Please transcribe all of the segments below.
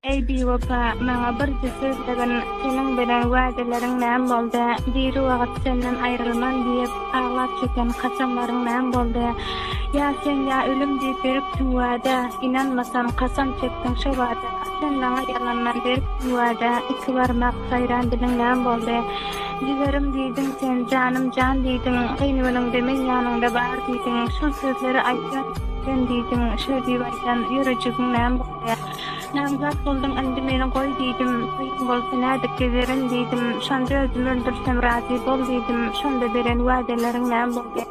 Eý biwepa, maňa birje sözlegin, Seniň beren wädeleriň näm boldy? Diri wagt senden aýrylman diýip, Aglap çeken kasamlaryň näm boldy? Ýa sen, ýa ölüm diýip beripdiň wäde, Ynanmasam, kasam çekdiň şo bada. Sen maňa ýalandan beripdiň wäde, Iki barmak saýran diliň näm boldy? Jigerim diýdiň sen, janym jan diýdiň, Kyn günüňde men ýanyňda bar diýdiň, Şul sözleri aýtýan sen diýdiň, Şo diýip aýdan ýürejigiň näm boldy? Namzat bolduň indi meni goý diýdim, Söýgüň bolsa nädip gezerin diýdim, Şonda özümi öldürsem razy bol diýdim, Şonda beren wädeleriň näme boldy?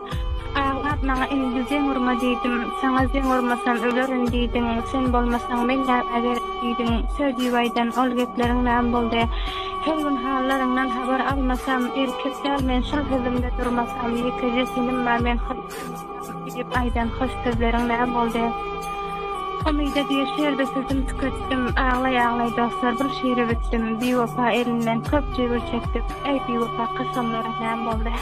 Aglap maňa indi zeň urma diýdim, Saňa zeň urmasam ölerin diýdiň, Sen bolmasaň men nämä gerek diýdiň, Söz diýip aýdan ol gepleriň näme boldy? Her gün hallaryňdan habar almasam, Erkek däl men şul sözümde durmasam, Ýekeje senim bar men Diýip aýdan hoş sözleriň näme boldy? Umyda diýe şerde sözüm tüketdim, Aglaý-aglaý dostlar bir şire bitdim, Biwepa elinden köp jebir çekdim, Eý biwepa kasamlaryň näme boldy?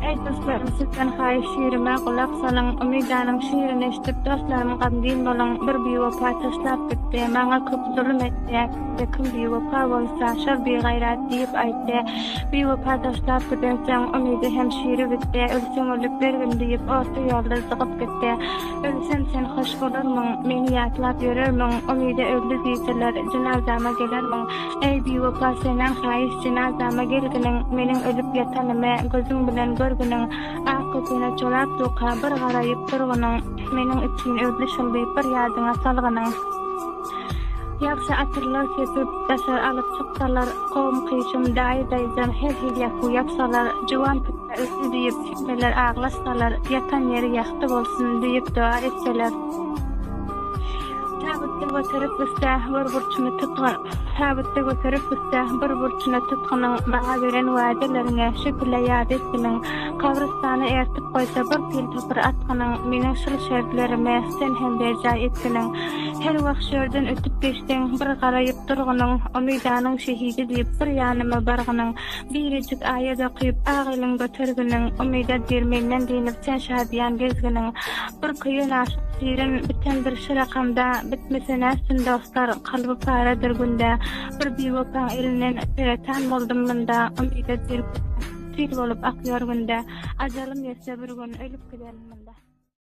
Eý dostlarym sizden haýyş şirime gulak salyň, Umydanyň şirini eşidip dostlarym gamgyn boluň, Bir biwepa taşlap gitdi, maňa köp zulum etdi, Kimde kim biwepa bolsa şol bigaýrat diýip aýtdy. Biwepa taşlap gidensoň, umydy hem şiri bitdi. Ölseň ölüp bergin diýip, orta ýolda zygyp gitdi. Ölsem sen hoş bolarmyň, meni ýatlap ýörermiň, Umyda öldi diýseler, jynazama gelermiň? Eý, biwepa senden haýyş, jynazama gelginiň, Meniň ölüp ýatanymy gözüň bilen görgüniň, Ak köküne çolap durka bir garaýyp durgunyň, Meniň üçin öldi şul diýip bir ýadyňa salgynyň. Ýagşy atyrlar sepip, daşary alyp çyksalar, Kowum-kyşym, daýy-daýzam her hili ýakuw ýapsalar, Juwan pisse öldi diýip, hemmeler aglaşsalar, Ýatan ýeri ýagty bolsun diýip doga etseler. Tabytda göterip üste bir burçuny tutgun, Tabytda göterip üste bir burçuny tutgunyň, Maňa beren wädeleriňe şu pille ýat etginiň, Gabrystana ertip goýsa bir pil topur atgynyň, Meniň şul şertlerimi sen hem berjaý etginiň. Her wagt şörden ötüp geçseň, bir garaýyp durgunyň, Umydanyň şehidi diýip, bir ýanyma bargynyň, Birejik aýat okyp, ak eliň göterginiň, Umyda diýr menden dynyp, sen şadyýan gezginiň. Bir köýen aşyk şirin, bitendir şu rakamda, Bitmese nätsin dostlar, kalby paradyr günde. Bir biwepaň elinden seretan boldum munda, Umyda diýr sil bolup akýar günde. Ajalym ýetse bir gün, ölüp giderin munda.